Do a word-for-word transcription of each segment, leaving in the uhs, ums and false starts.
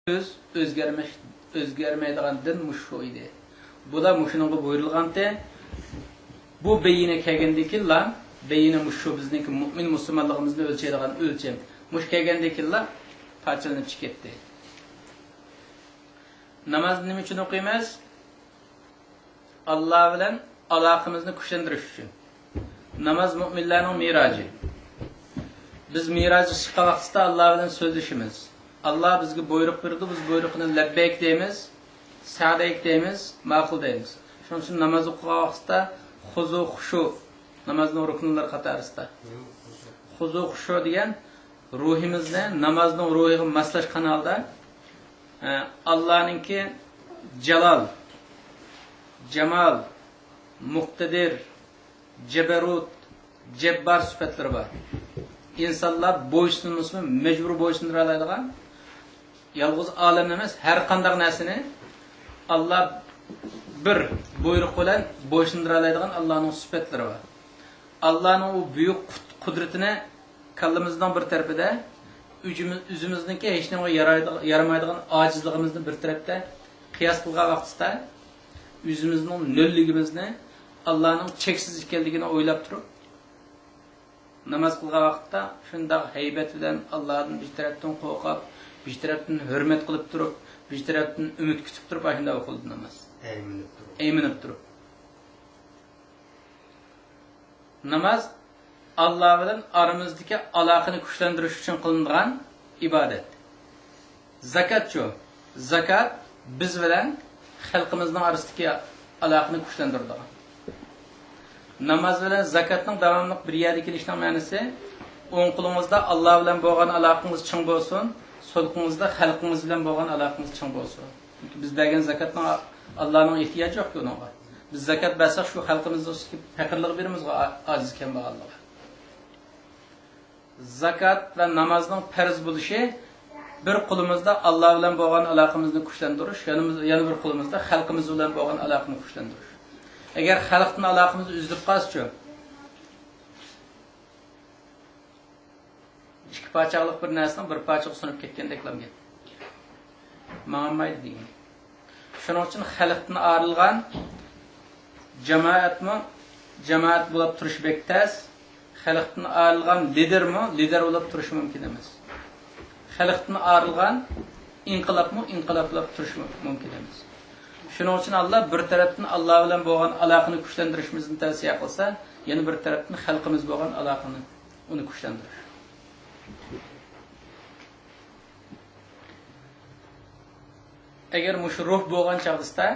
سۆز ئۆزگەرمەش-، ئۆزگەرمەيدىغان دىن مۇشۇ ئىدى. بۇلار مۇشۇنىڭغا بۇيرۇلغانتى. بۇ بەينە كەلگەندىن كېيىنلا، بەينە مۇشۇ بىزنىڭكى مۇئمىن مۇسۇلمانلىقىمىزنى ئۆلچەيدىغان ئۆلچەم مۇشۇ كەلگەندىن كېيىنلا پارچىلىنىپ چىقىپ كەتتى. نامازنى نېمە ئۈچۈن ئوقۇيمىز؟ ئاللا بىلەن ئالاقىمىزنى كۈچلەندۈرۈش ئۈچۈن. ناماز مۆمىنلەرنىڭ مىراجى. بىز مىراجغا چىققان ۋاقتىدا ئاللا بىلەن سۆزلىشىمىز. ئاللا بىزگە بۇيرۇق بېرىدۇ، بىز بۇيرۇقنى لەببەيك دەيمىز، سەدەيك دەيمىز، ماقۇل دەيمىز. شۇنىڭ ئۈچۈن ناماز ئوقۇغان ۋاقتىدا خۇزۇ، خۇشۇ، نامازنىڭ رۇكنلىرى قاتارىسىدا. خۇزۇ، خۇشۇ دېگەن روھىمىزنى نامازنىڭ روھىغا ماسلاشقان ھالدا، ئە، ئاللانىڭكى جالال، جامال، مۇقتەدىر، جەبەرۇت، جەببار سۈپەتلىرى بار. ئىنسانلار بويسۇنمىسىمۇ مەجبۇر بويسۇندۇرالايدىغان، يالغۇز ئالەمنى ئەمەس، ھەر قانداق نەرسىنى ئاللا بىر بۇيرۇق بىلەن بويسۇندۇرالايدىغان ئاللانىڭ سۈپەتلىرى بار. ئاللانىڭ ئۇ بۈيۈك قۇت-، قۇدرىتىنى كاللىمىزنىڭ بىر تەرىپىدە، ئۆزىمىز-، ئۆزىمىزنىڭكى ھېچنېمىگە يارايدىغ-، يارىمايدىغان ئاجىزلىقىمىزنى بىر تەرەپتە قىياس قىلغان ۋاقتىدا، ئۆزىمىزنىڭ نۆللۈكىمىزنى ئاللانىڭ چەكسىز ئىكەنلىكىنى ئويلاپ تۇرۇپ، ناماز قىلغان ۋاقىتتا شۇنداق ھەيۋەت بىلەن ئاللادىن بىر تەرەپتىن قورقۇپ، بىر تەرەپتىن ھۆرمەت قىلىپ تۇرۇپ، بىر تەرەپتىن ئۈمىد كۈتۈپ تۇرۇپ، ئاشۇنداق ئوقۇلىدۇ ناماز. ئەيمىنىپ تۇرۇپ. ئەيمىنىپ تۇرۇپ. ناماز ئاللا بىلەن ئارىمىزدىكى ئالاقىنى كۈچلەندۈرۈش ئۈچۈن قىلىنغان ئىبادەت. زاكاتچۇ؟ زاكات بىز بىلەن خەلقىمىزنىڭ ئارىسىدىكى ئالاقىنى كۈچلەندۈرىدىغان. ناماز بىلەن زاكاتنىڭ داۋاملىق بىر يەردە كېلىشىنىڭ مەنىسى، ئوڭ قولىڭىزدا ئاللا بىلەن بولغان ئالاقىڭىز چىڭ بولسۇن، سول قولىڭىزدا خەلقىڭىز بىلەن بولغان ئالاقىڭىز چىڭ بولسۇن. چۈنكى بىز بەرگەن زاكاتنىڭ ئاللانىڭ ئېھتىياجى يوقكى ئۇنىڭغا. بىز زاكات بەرسەك، شۇ خەلقىمىزنىڭ ئۈستىدىكى پەقىرلىقى بېرىمىزغۇ، ئا-، ئاجىز كەمبەغاللىقى. زاكات ۋە نامازنىڭ پەرز بولۇشى بىر قولىمىزدا ئاللا بىلەن بولغان ئالاقىمىزنى كۈچلەندۈرۈش، يەنە، يەنە بىر قولىمىزدا خەلقىمىز بىلەن بولغان ئالاقىنى كۈچلەندۈرۈش. ئەگەر خەلقتىن ئالاقىمىز ئۈزۈلۈپ قالسىچۇ؟ ئىككى پارچىلىق بىر نەرسىنىڭ بىر پارچىغا سۇنۇپ كەتكەندەكلا گەپ. ماڭالمايدۇ دېگەن. شۇنىڭ ئۈچۈن خەلقتىن ئايرىلغان جامائەتمۇ جامائەت بولۇپ تۇرۇشى بەك تەس. خەلقتىن ئايرىلغان لىدېرمۇ لىدېر بولۇپ تۇرۇشى مۇمكىن ئەمەس. خەلقتىن ئايرىلغان ئىنقىلابمۇ ئىنقىلاب بولۇپ تۇرۇشى مۇمكىن ئەمەس. شۇنىڭ ئۈچۈن ئاللا بىر تەرەپتىن ئاللا بىلەن بولغان ئالاقىنى كۈچلەندۈرۈشىمىزنى تەۋسىيە قىلسا، يەنە بىر تەرەپتىن خەلقىمىز بولغان ئالاقىنى، ئۇنى كۈچلەندۈرۈش. ئەگەر مۇشۇ روھ بولغان چاغدىسىدا،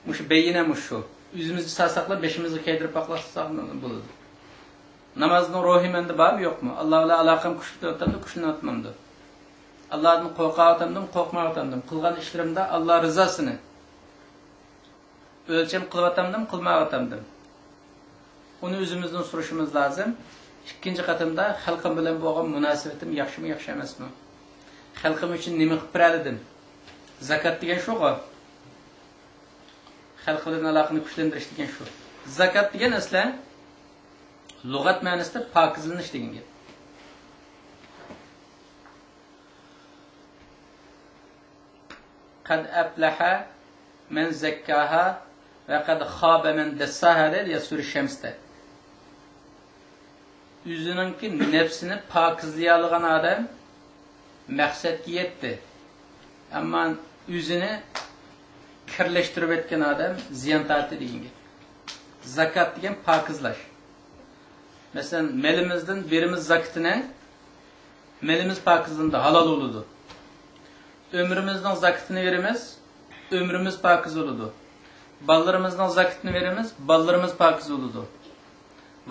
مۇشۇ بەينە مۇشۇ. ئۆزىمىزگە سالساقلا، بېشىمىزغا كىيدۈرۈپ باقلاساق بولىدۇ. نامازنىڭ روھى مەندە بارمۇ، يوقمۇ؟ ئاللا بىلەن ئالاقەم كۈچلىنىۋاتامدۇ، كۈچلىنىۋاتمامدۇ؟ ئاللادىن قورقۇۋاتامدىمۇ، قورقمايۋاتامدىمۇ؟ قىلغان ئىشلىرىمدا ئاللا رىزاسىنى ئۆلچەم قىلىۋاتامدىمۇ، قىلمايۋاتامدىمۇ؟ ئۇنى ئۆزىمىزدىن سورىشىمىز لازىم. ئىككىنچى قېتىمدا خەلقىم بىلەن بولغان مۇناسىۋىتىم ياخشىمۇ، ياخشى ئەمەسمۇ؟ خەلقىم ئۈچۈن نېمە قىلىپ بېرەلىدىم؟ زاكات دېگەن شۇغۇ. خەلق بىلەن ئالاقىنى كۈچلەندۈرۈش دېگەن شۇ. زاكات دېگەن ئەسلى لۇغەت مەنىسىدە پاكىزلىنىش دېگەن گەپ. قەد ئەپلەھە مەن زەككاھا ۋە قەد خابە مەن دەسساھا دەيدۇ يا سۈرە شەمستە. ئۆزىنىڭكى نەپسىنى پاكىزلىيالىغان ئادەم مەقسەتكە يەتتى. ئەمما ئۆزىنى كىرلەشتۈرۈۋەتكەن ئادەم زىيان تارتتى دېگەن گەپ. زاكات دېگەن پاكىزلاش. مەسىلەن، مېلىمىزدىن بېرىمىز زاكىتىنى، مېلىمىز پاكىزلىنىدۇ، ھالال بولىدۇ. ئۆمرىمىزنىڭ زاكىتىنى بېرىمىز، ئۆمرىمىز پاكىز بولىدۇ. بالىلىرىمىزنىڭ زاكىتىنى بېرىمىز، بالىلىرىمىز پاكىز بولىدۇ.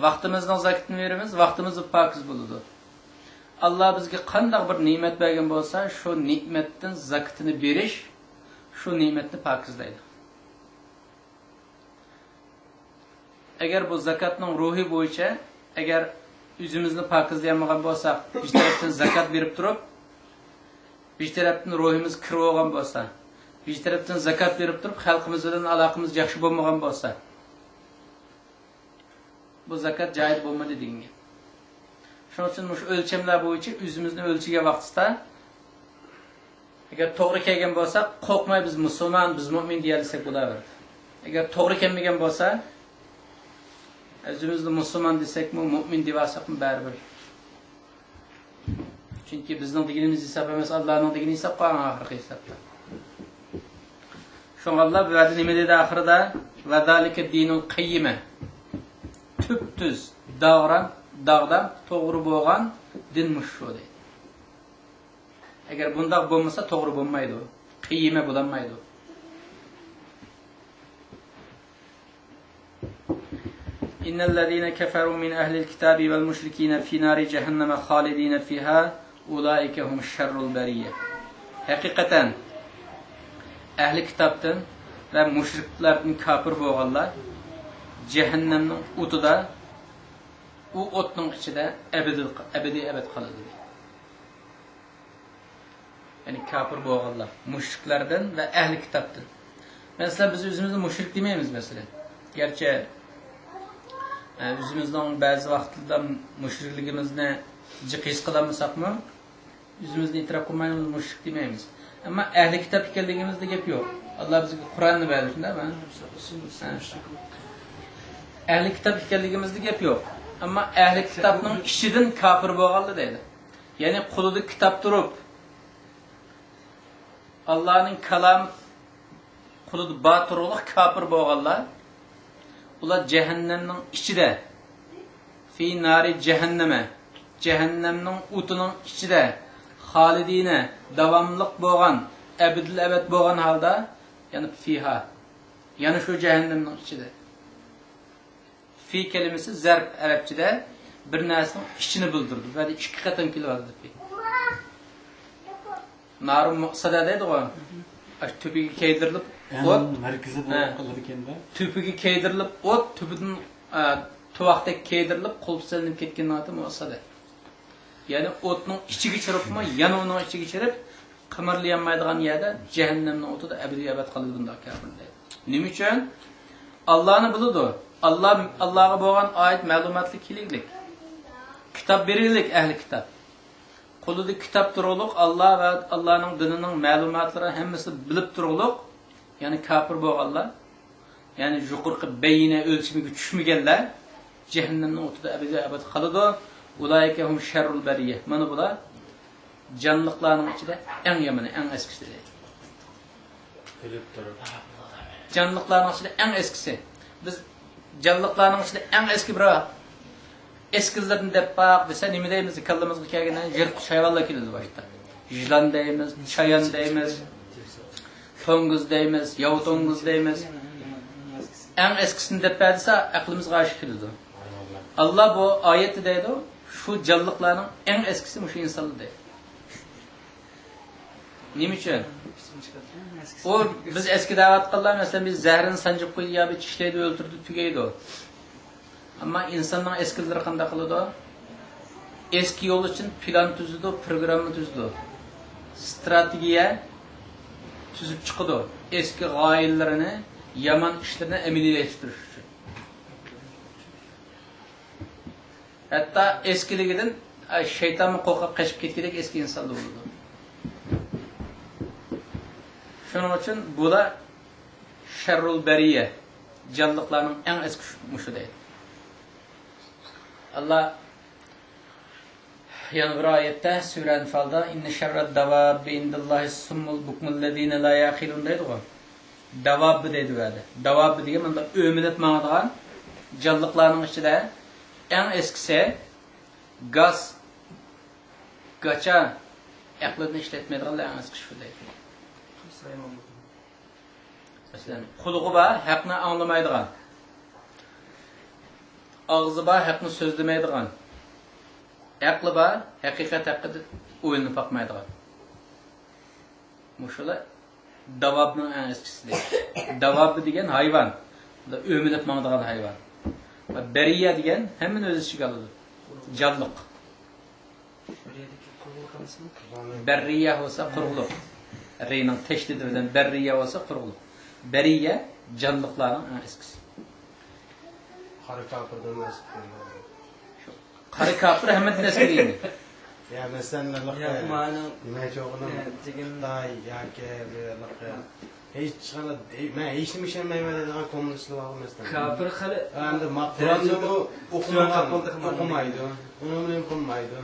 ۋاقتىمىزنىڭ زاكىتىنى بېرىمىز، ۋاقتىمىز پاكىز بولىدۇ. ئاللا بىزگە قانداق بىر نېمەت بەرگەن بولسا، شۇ نېمەتتىن زاكىتىنى بېرىش شۇ نېمەتنى پاكىزلايدۇ. ئەگەر بۇ زاكاتنىڭ روھى بويىچە، ئەگەر ئۆزىمىزنى پاكىزلىيالمىغان بولساق، بىر تەرەپتىن زاكات بېرىپ تۇرۇپ، بىر تەرەپتىن روھىمىز كىر بولغان بولسا، بىر تەرەپتىن زاكات بېرىپ تۇرۇپ، خەلقىمىز بىلەن ئالاقىمىز ياخشى بولمىغان بولسا، بۇ زاكات جايىز بولمىدى دېگەن گەپ. شۇنىڭ ئۈچۈن مۇشۇ ئۆلچەملەر بويىچە ئۆزىمىزنى ئۆلچىگەن ۋاقتىدا، ئەگەر توغرا كەلگەن بولسا، قورقماي بىز مۇسۇلمان، بىز مۆمىن دېيەلىسەك بولۇۋېرىدۇ. ئەگەر توغرا كەلمىگەن بولسا، ئۆزىمىزنى مۇسۇلمان دېسەكمۇ، مۆمىن دېيىۋالساقمۇ بەرىبىر. چۈنكى بىزنىڭ دېگىنىمىز ھېساب ئەمەس، ئاللانىڭ دېگىنى ھېساب قالغان ئاخىرقى ھېسابتا. شۇڭا ئاللا بۇ يەردە نېمە دېدى ئاخىرىدا؟ «ۋەزالىكە دىنۇل قەييىمە.» تۈپتۈز، داغرام، داغدام، توغرا بولغان دىن مۇشۇ دەيدۇ. ئەگەر بۇنداق بولمىسا، توغرا بولمايدۇ. قەييىمە بولالمايدۇ. إن الذين كفروا من أهل الكتاب والمشركين في نار جهنم خالدين فيها أولئك هم شر البرية. ھەقىقەتەن، ئەھلى كىتابتىن ۋە مۇشرىكلاردىن كاپىر بولغانلار جەھەننەمنىڭ ئوتىدا، ئۇ ئوتنىڭ ئىچىدە ئەبەدىي، ئەبەدىي ئەبەد قالىدۇ. يەنى كاپىر بولغانلار، مۇشرىكلاردىن ۋە ئەھلى كىتابتىن. مەسىلەن، بىز ئۆزىمىزنى مۇشرىك دېمەيمىز، مەسىلەن. گەرچە، ئە، ئۆزىمىزنىڭ بەزى ۋاقىتلاردا مۇشرىكلىكىمىزنى جىق ھېس قىلالمىساقمۇ، ئۆزىمىزنى ئېتىراپ قىلمايمىز، مۇشرىك دېمەيمىز. ئەمما ئەھلى كىتاب ئىكەنلىكىمىزدە گەپ يوق. ئاللا بىزگە قۇرئاننى بەردى، شۇنداقمۇ؟ ھە. ئەھلى كىتاب ئىكەنلىكىمىزدە گەپ يوق. ئەمما ئەھلى كىتابنىڭ ئىچىدىن كاپىر بولغانلار دەيدۇ. يەنى قولىدا كىتاب تۇرۇپ، ئاللانىڭ كالامى قولىدا بار تۇرۇقلۇق كاپىر بولغانلار، ئۇلار جەھەننەمنىڭ ئىچىدە، في نار جهنم، جەھەننەمنىڭ ئوتىنىڭ ئىچىدە، خالىدىنە، داۋاملىق بولغان، ئەبەدىل ئەبەد بولغان ھالدا، يەنى فىھا، يەنە شۇ جەھەننەمنىڭ ئىچىدە. في كەلىمىسى زەرپ ئەرەبچىدە بىر نەرسىنىڭ ئىچىنى بىلدۈرىدۇ. بۇ يەردە ئىككى قېتىم كېلىۋاتىدۇ في. نارۇن مۇئەسسەدە دەيدىغۇ. ئاشۇ تۈپىگە كەيدۈرۈلۈپ ئەڭ ئوت. مەركىزى ھە. بولۇپ قالىدىكەن-دە. تۈپىگە كەيدۈرۈلۈپ ئوت، تۈپىدىن، ئە، تۇۋاقتەك كەيدۈرۈلۈپ قۇلۇپ سېلىنىپ كەتكىنىنىڭ ئاتى مۇئەسسەدە. يەنى ئوتنىڭ ئىچىگە چىرىپمۇ، يەنە ئۇنىڭ ئىچىگە چىرىپ، قىمىرلىيالمايدىغان يەردە جەھەننەمنىڭ ئوتىدا ئەبەدىي ئەبەد قالىدۇ بۇنداق كاپىر دەيدۇ. نېمە ئۈچۈن؟ ئاللانى بىلىدۇ. ئاللا، ئاللاغا بولغان ئايەت مەلۇماتلىق كېلىگلىك. كىتاب بېرىگلىك ئەھلى كىتاب. قولىدا كىتاب تۇرۇقلۇق ئاللا ۋە ئاللانىڭ دىنىنىڭ مەلۇماتلىرى ھەممىسىنى بىلىپ تۇرۇقلۇق، يەنى كاپىر بولغانلار، يەنى يۇقىرىقى بەينە ئۆلچىمىگە چۈشمىگەنلەر جەھەننەمنىڭ ئوتىدا ئەبەدىي ئەبەد قالىدۇ. أولئك هم شر البرية. مانا بۇلار جانلىقلارنىڭ ئىچىدە ئەڭ يامىنى، ئەڭ ئەسكىسى دەيدۇ. كۈلۈپ تۇرۇپ. جانلىقلارنىڭ ئىچىدە ئەڭ ئەسكىسى. بىز جانلىقلارنىڭ ئىچىدە ئەڭ ئەسكى بىر ئەسكىلىرىنى دەپ باق دېسە، نېمە دەيمىز؟ كاللىمىزغا كەلگەندە يىرتقۇچ ھايۋانلار كېلىدۇ باشتا. يىلان دەيمىز، چايان دەيمىز، توڭگۇز دەيمىز، ياۋا توڭگۇز دەيمىز. ئەڭ ئەسكىسىنى دەپ بەر دېسە، ئەقلىمىزگە ئاشۇ كېلىدۇ. ئاللا بۇ ئايەتتە دەيدۇ، شۇ جانلىقلارنىڭ ئەڭ ئەسكىسى مۇشۇ ئىنسانلار دەيدۇ. نېمە ئۈچۈن؟ ئۇ بىز ئەسكى دەۋاتقانلار، مەسىلەن، بىز زەھىرىنى سانجىپ قويدى يا بىر چىشلەيدۇ، ئۆلتۈرىدۇ، تۈگەيدۇ. ئەمما ئىنساننىڭ ئەسكىلىرى قانداق قىلىدۇ؟ ئەسكى يول ئۈچۈن پىلان تۈزىدۇ، پروگرامما تۈزىدۇ، ستراتېگىيە تۈزۈپ چىقىدۇ. ئەسكى غايىلىرىنى، يامان ئىشلىرىنى ئەمەلىيلەشتۈرۈش ئۈچۈن. ھەتتا ئەسكىلىكىدىن، ئاي، شەيتانمۇ قورقۇپ قېچىپ كەتكۈدەك ئەسكى ئىنسانلار بولىدۇ. شۇنىڭ ئۈچۈن بۇلار شەررۇل بەرىيە، جانلىقلارنىڭ ئەڭ ئەسكىسى مۇشۇ دەيدۇ. ئاللا يەنە بىر ئايەتتە، سۈرە ئەنفالدا، إن شر الدواب عند الله الصم البكم الذين لا يعقلون دەيدىغۇ. داۋاببى دەيدۇ بۇ يەردە. داۋاببى دېگەن مۇنداق ئۆمىلەپ ماڭىدىغان جانلىقلارنىڭ ئىچىدە ئەڭ ئەسكىسى گاس، گاچا، ئەقلىنى ئىشلەتمەيدىغانلار ئەڭ ئەسكىسى شۇ دەيدۇ. مەسىلەن، قۇلىقى بار، ھەقنى ئاڭلىمايدىغان، ئاغزى بار، ھەقنى سۆزلىمەيدىغان، ئەقلى بار، ھەقىقەت ھەققىدە ئويلىنىپ باقمايدىغان. مۇشۇلار داۋابنىڭ ئەڭ ئەسكىسى دەيدۇ. داۋابى دېگەن ھايۋان. ئۆمىلەپ ماڭىدىغان ھايۋان. ۋە بەرىيە دېگەن ھەممىنى ئۆز ئىچىگە ئالىدۇ. جانلىق. بەررىيە بولسا قۇرۇقلۇق. رىنىڭ تەشدىدى بىلەن بەررىيە بولسا قۇرۇقلۇق. بەرىيە جانلىقلارنىڭ ئەڭ ئەسكىسى. قارا كاپىردىن ئەسكى. شۇ قارا كاپىر ھەممىدىن ئەسكى دېگەن. يا مەسىلەن، يا ئۇمانىڭ نېمە چوغىنىڭ يا دېگەن خىتاي ياكى بۇ يەرلىك ھېچ قانداق، مەن ھېچنېمە ئىشەنمەيمەن دەيدىغان كوممۇنىستلار بارغۇ مەسىلەن. كاپىر خەلق. ئەمدى ما-، قۇرئاننى ئۇ ئوقۇمىغان، ئوقۇمايدۇ. ئۇنىڭ بىلەن قىلمايدۇ.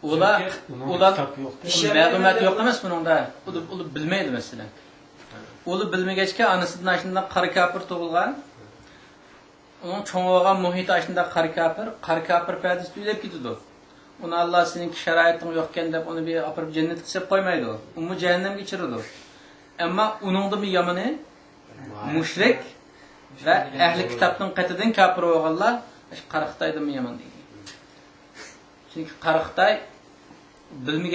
ئۇلار، چۈنكى ئۇلار كىتاب يوق. مەلۇمات يوق ئەمەس بۇنىڭدا. ئۇلار، ئۇلار بىلمەيدۇ مەسىلەن. ئۇلار بىلمىگەچكە ئانىسىدىن ئاشۇنداق قارا كاپىر تۇغۇلغان. ئۇنىڭ چوڭ بولغان مۇھىتى ئاشۇنداق قارا كاپىر، قارا كاپىر پەدىسىدە ئۆلۈپ كېتىدۇ. ئۇنى ئاللا سېنىڭكى شارائىتىڭ يوقكەن دەپ ئۇنى بىر ئاپىرىپ جەننەتكە سېلىپ قويمايدۇ. ئۇمۇ جەھەننەمگە ئۇچرىدۇ. ئەمما ئۇنىڭدىنمۇ يامىنى مۇشرىك ۋە ئەھلى كىتابنىڭ قېتىدىن كاپىر بولغانلار قارا خىتايدىنمۇ يامان دېگەن. چۈنكى قارا خىتاي بىلمىگەن